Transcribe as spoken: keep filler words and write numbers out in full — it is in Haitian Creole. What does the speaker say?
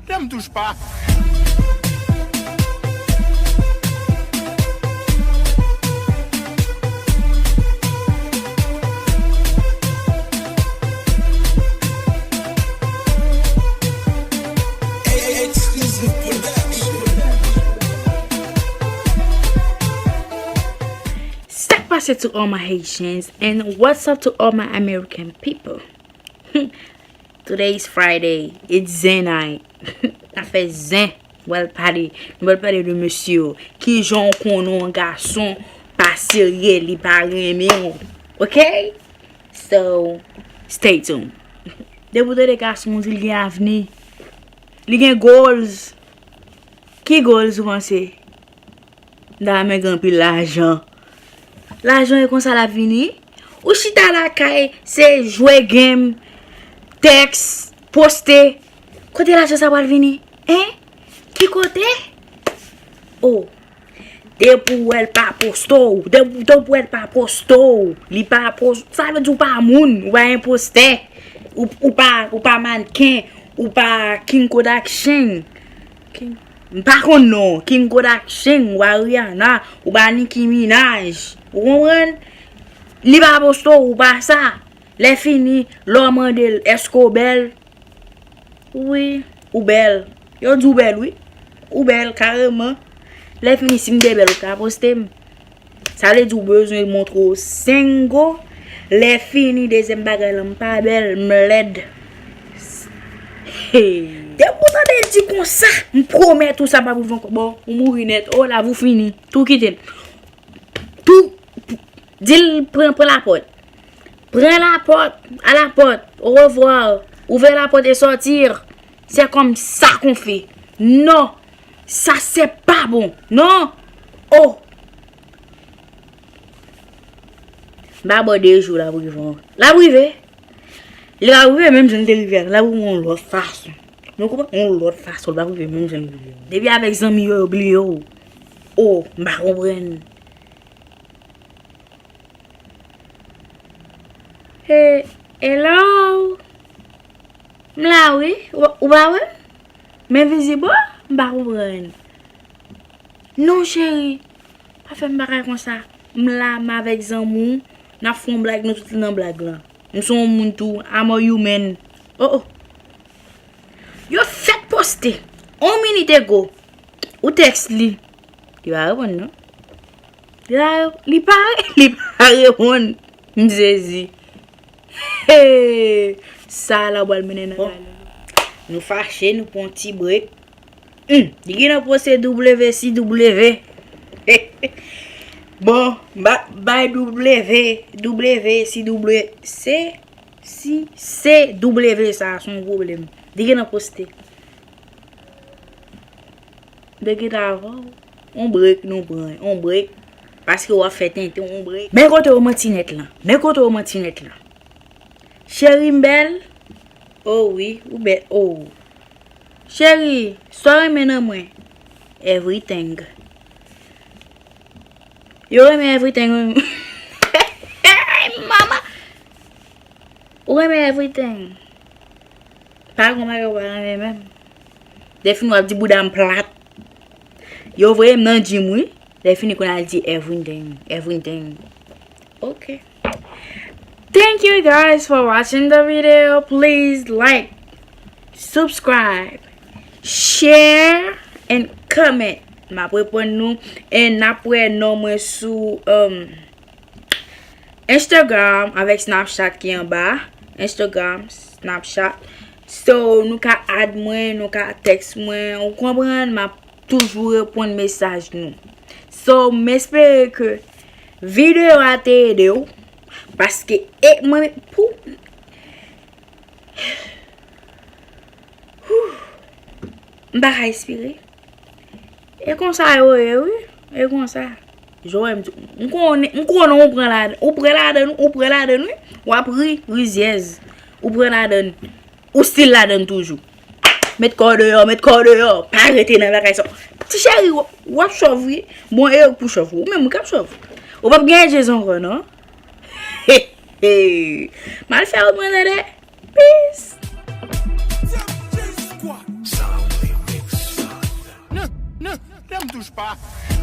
Ne me touche pas. Sa k pase to all my Haitians and what's up to all my American people? Today is Friday. It's zen night. N ap fè zen. Nou pral pale, nou pral pale de mesye yo. Kijan w konnen yon gason pa serye, li pa renmen w. Ok? So, stay tuned. Depi w tande gason w di l gen avni, li gen goals. Ki goals ou panse? M ta renmen gen anpil lajan. Lajan e konsa l ap vini. Ou chita lakay, se jwe game, tèks, poste. Kote lajan sa pral vini? Hein? Ki kote? Oh. Depi w wè l pa poste w, depi, depi w wè l pa poste w, li pa poste, sa vle di w pa moun, ou pa enpostè, ou, ou pa, ou pa mannken, ou pa Kim Kardashian. Kim, m pa konn non, Kim Kardashian, ou pa Rihanna, ou pa Nicki Minaj, ou konprann? Li pa poste w, ou pa sa. Lè fini, lè w mande l, èske w bèl? Wi, ou bèl. Yo di w bèl, wi. Ou bèl, kareman. Lè fini, si m te bèl, ou ta poste m. Sa vle di w bezwen montre w single. Lè fini, dezyèm bagay lan, m pa bèl, m lèd. Hey. Depi w tande l di konsa, m pwomèt ou sa p ap rive ankò. Bon, ou mouri nèt. Oh, lavi w fini. Tou kite l. Tou, di l pran, pran lapòt. Pran lapòt, à la porte, au revoir. Ouvre la porte et sortir. C'est comme ça qu'on fait. Non, ça c'est pas bon. Non. Oh. M pa ba w de jou, l ap rive. L ap rive. Li ap rive menm jan l te rive a. L ap rive yon lòt fason. Nou konprann? Yon lòt fason, l ap rive menm jan l rive. Depi avèk zanmi yo, yo bliye w. Oh, m pa konprann. Hey, hello. M la wi. Ou, ou pa wè m? M envizib, oh, m pa konprann. Non, cheri. Pa fè m bagay konsa. M la, m avèk zanmi w. N ap fè yon blag, nou tout nan blag lan. M se yon moun tou. I'm a human. Oh, oh. Yo fèk poste. On minute ago. Ou tèks li. Li pa reponn, non. Li pa, li pa, li pa reponn. M sezi. Hey! Sa la w pral mennen nan kay la. Nou fache, nou pran yon ti break. Hmm, li gen nan poste W C W. Bon, ba, bay W, W C W, C, C, C W sa, se yon pwoblèm. Li gen nan poste. Mwen gentan avè w. On break nou pran, on break. Paske w ap fè tenten, on break. Men kote w manti nèt lan. Men kote w manti nèt lan. Cheri, m bèl? Oh wi, ou bèl. Oh. Cheri, sa w renmen nan mwen? Everything. Yo renmen everything, wi. Mama. Ou renmen everything. Pa gen bagay ou pa renmen menm. Lè fini w ap di bouda m plat. Yo voye m nan gym wi. Lè fini kounye a l di everything, everything. Ok. Thank you guys for watching the video. Please like, subscribe, share and comment. M ap reponn nou. And n ap wè non mwen sou um, Instagram avèk Snapchat ki anba. Instagram, Snapchat. So, nou ka add mwen, nou ka text mwen. Ou konprann? M ap toujou reponn mesaj nou. So, m espere ke videyo a te ede w. Paske, e mwen, pou, m pa ka espere. E konsa yo ye, wi. E konsa. Jan w wè m di, m konnen, m konnen ou pran ladan, ou pran ladan, ou pran ladan, wi. W ap ri, rizyèz. Ou pran ladan, ou still ladan toujou. Met kò w deyò, met kò w deyò. Pa rete nan bagay sa. Ti cheri, w, w ap chòv, wi. Bon, e pou chòv, ou menm ou k ap chòv. Ou p ap gen edges ankò, non? He, he. M al fè w mwen tande. Peace. touche pas.